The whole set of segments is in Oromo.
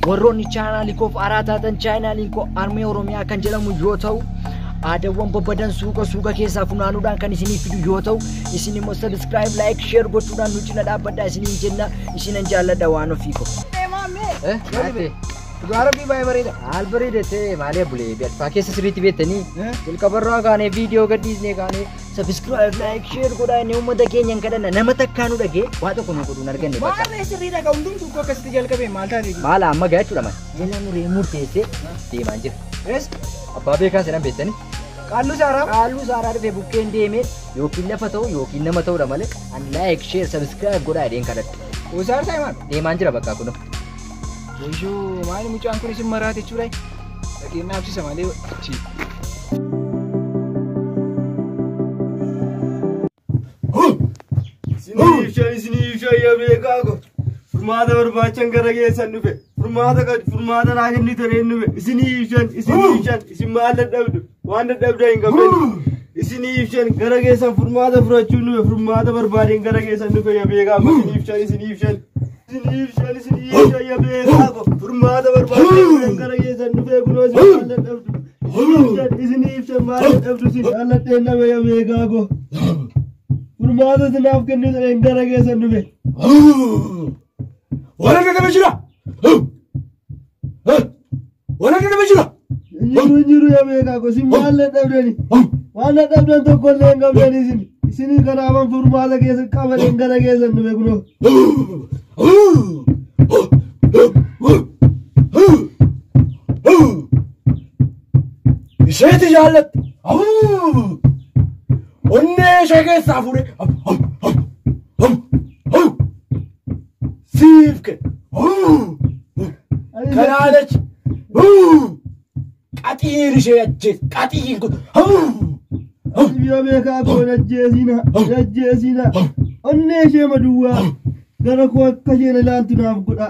Warroonni chaanaalii koof haaraa taatan chaanaaliin koo Armee Oromiyaa kan jedhamu yoo ta'u, aadaawwan babbadan suuqa suuqa keessaa funaanuudhaan kan isiniif fidu yoo ta'u, isin immoo subscribe, like, share gochuudhaan nu cina dhaabbadhaa isiniin jenna. Isinan jaalladha waan ofii koo. Dhugaa rabbii baay'ee bareeda. Maal bareeda ta'e maali bulee alfaa keessa sirriitti beektanii jalqabarraa kaanee viidiyoo gadhiisnee kaanee subscribe, like, share godhaa inni uummata keenya hin kadhanna nama takkaa nu dhagee waa tokko nu godhuun arganne bakka. Maal sirriidha ka hundumtuu koo akkasitti jalqabe maal taate? Maal amma gaa jechuudha maal jala muree murteessee deemaan jira. Es Abbaa beekaa senan beektanii. Qaalluu saaraa. Qaalluu saaraa dhufee bukkeen deemee yookiin lafa ta'u yookiin nama ta'udha malee ani like, share, subscribe godhaa jedheen kadhadhe. Usaar ta'e maal? Deemaan jira bakka kunoo. Weeshoo maali mucaan kun isin maraate jechuudha? Dhaqeen dhaabsisa malee. Isiniif shan yaa beekaa ko. Furmaata barbaachan gara keessan dhufe. Furmaata qad furmaata naa kennitan hin dhufe. Isiniif shan isiniif shan isin maal dadhabdu waan dadhabda hin qabdan. Isiniif shan gara keessan furmaata fudhachuun dhufe furmaata barbaadeen gara keessan dhufe yaa beekaa ko. Isiniif shan isiniif shan. Isiniif shan isiniif shan yaa beekaa ko. Furmaata barbaadeen gara keessan dhufe kunoo isin maal dadhabdu. Isiniif shan isiniif shan maal dadhabdu isin jaalladheen dhabe yaa beekaa ko. Furmaata sinaaf kennitan gara keessan dhufe. Warra nama jira. Warra nama jira. Injiru injiru yaa beekaa ko isin maal dadhabdani? Waan dadhabdan tokko illee hin qabdan isin. Isin kanaafan furmaata keessa qabadeen gara keessan dhufe kunoo. Isheeti jaallatte. Onnee ishee keessaa fuudhee siif kenna. Kanaan achi qaxiin ishee ajjees qaxiin kun. Yaa beekaa koo ajjeesina ajjeesina. Onnee ishee maduwwaa gara koo akka isheen ilaaltu naaf godha.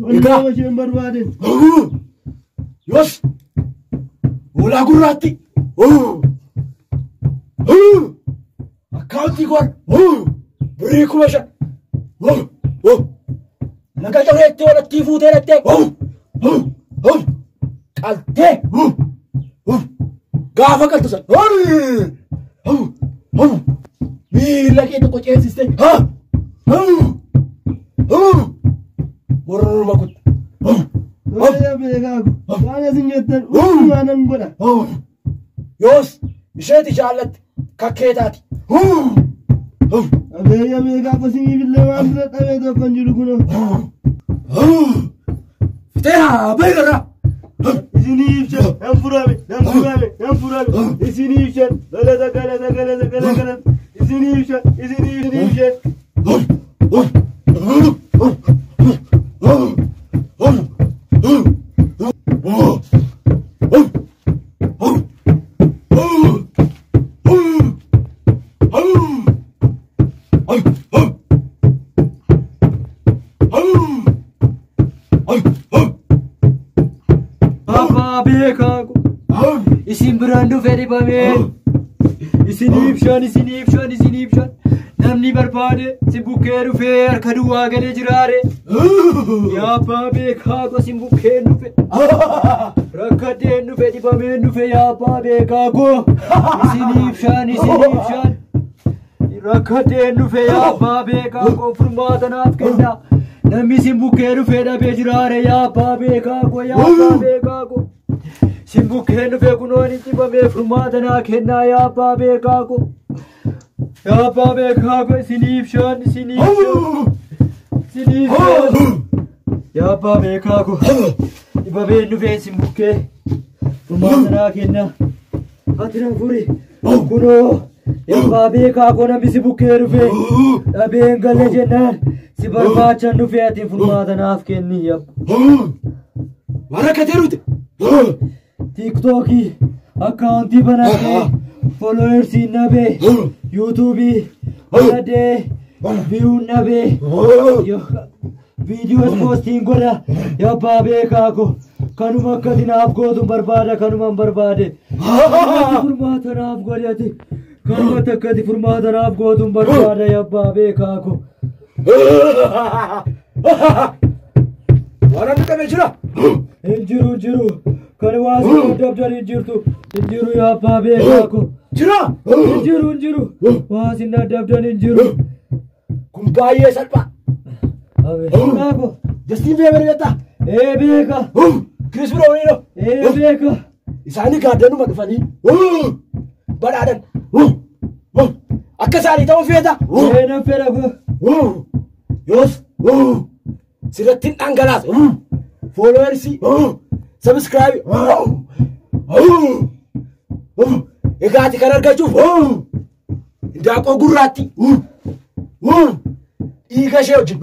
Onnee isheen barbaaden. Yoos hoolaa gurraatti. Akkaawuntii koon birrii 5,000. Laga coreetti holattii fuutee dhattee qaltee gaafa qaltu sana miila kee tokko ceesistee morma kutta. Yaa beekaa koo waan isin jettan hundumaa nan godha. Yoos isheeti jaallatte kakkeetaati. Abee yaa beekaa koo isiniif illee waan bira dhabee tokko hin jiru kunoo. Fixeera beekarraa. Isiniif shan nan furame nan furame nan furame isiniif shan galata galata galata galata galata isiniif shan isiniif shan. Abbaa beekaa ko isin biraan dhufe dhibamee isiniif shan isiniif shan isiniif shan namni barbaade si bukkee dhufee harka duwwaa galee jiraare. Yaa abbaa beekaa ko isin bukkeen dhufe rakkadheen dhufe dhibameen dhufe yaa abbaa beekaa ko isiniif shan isiniif shan rakkadheen dhufe yaa abbaa beekaa ko furmaata naaf kenna. Namni isin bukkee dhufee dhabee jiraare yaa abbaa beekaa ko yaa abbaa beekaa ko. Isin bukkeen dhufee kunoo ani dhibamee furmaata naa kennaa yaa abbaa beekaa ko. Yaa abbaa beekaa ko isiniif shan isiniif shan isiniif shan. Yaa abbaa beekaa ko dhibameen dhufee isin bukkee furmaata naa kennaa. Ati na furi kunoo yaa abbaa beekaa ko namni si bukkee dhufee dhabeen galle jennaan si barbaachan dhufee ati furmaata naaf kenni yabba. Warra katee dhufte. TikTokii akkaawuntii banadhee followers nabee yuutuubii banadhee viyuun nabee viidiyoos poostiin godha yabbaa beekaa ko kanuma akkati naaf gootu barbaada kanuman barbaade furmaata naaf godhi ati kanuma takkati furmaata naaf gootu barbaada yabbaa beekaa ko. Warra dadhabde jira? Hin jiru hin jiru. Kan waa isin dadhabdan hin jirtu. Hin jiru yaa abbaa beekaa ko. Jira? Hin jiru hin jiru. Waa isin dadhabdan hin jiru. Kun baay'ee salphaa. Beekaa ko. Justin Bieber beektaa? Ee beeka. Chris Brown dha. Ee beeka. Isaanii gaaddanuma dhufanii badhaadhan. Akka isaanii ta'uu feeta? Ee nan fedha ko. Yoos sirratti hin dhangalaasa. Foolowersii, sabiskiraabii. Egaa ati kan argachuuf hindaanqoo gurraatti dhiiga ishee wajjin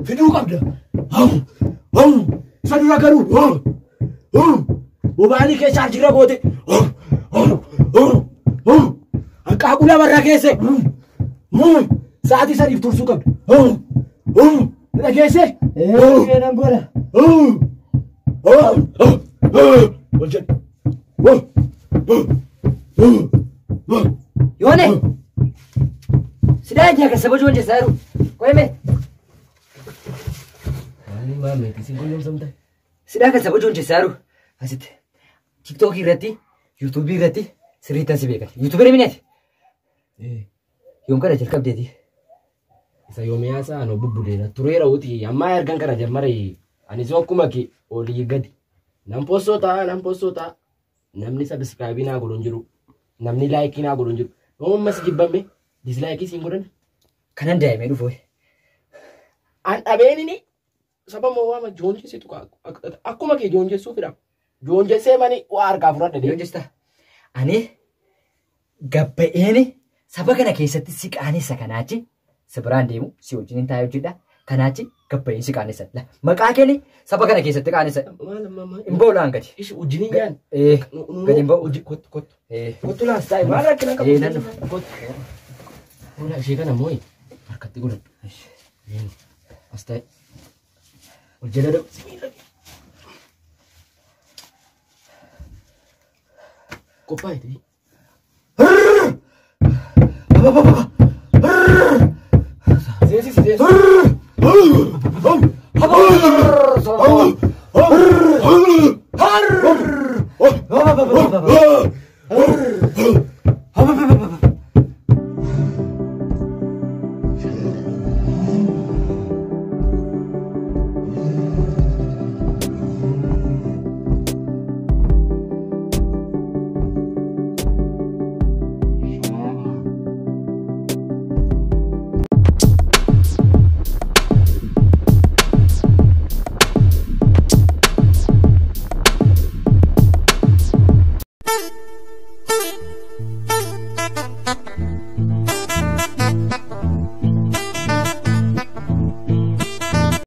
fiduu qabda. Isa dura garuu mobaayilii kee chaarjiirra goote hanqaaquu lamarra keesse sa'aatii sadiif tursuu qabda. Dhageesse? Ee nan godha. Ol jedhu. Yoone. Sidaa ijaa kan saba joonjessaa jiru. Qoyime. Sidaa kan saba joonjessaa jiru. Asitti. Tiktookii irratti, yuutuubii irratti sirriittan si beekan. Yuutuubii mineeti. Yoom kana jalqabdeeti? Isa yoomiyaa isaa anoo bubbuleera tureera uti ammaa ergan kana jammare anis akkuma kee olii gadi nan postoo ta'a nan postoo ta'a namni sabiskiraabii naa godhu hin jiru namni laayikii naa godhu hin jiru yoo ammas jibbame dislaayikii siin godhan. Kanan daa'imee dhufu. An dhabeenini saba moo waama joonjessitu akkuma kee joonjessuu fedha joonjessee mani waa harkaa fudhadha deema. Joonjessita. Ani gabba'eeni saba kana keessatti si qaanessa kanaachi si biraan deemu si wajjin hin taa'ee hojjedha. Kanaachi gabba'een si qaanessa. Maqaa keeni saba kana keessatti qaanessa. Maal amma maal? Hin ba'u laan gadi. Ishi wajjin hin jaan. Ee gadi hin ba'u. Kottu kottu. Ee Kottu laas taa'e maal rakkina qabu? Ee nan dhufa. Kottu. Hola ishee kana mooyi harkatti godhadhu. As taa'e. Ol jala dhaqu. Qophaa'e. Seesi seesi.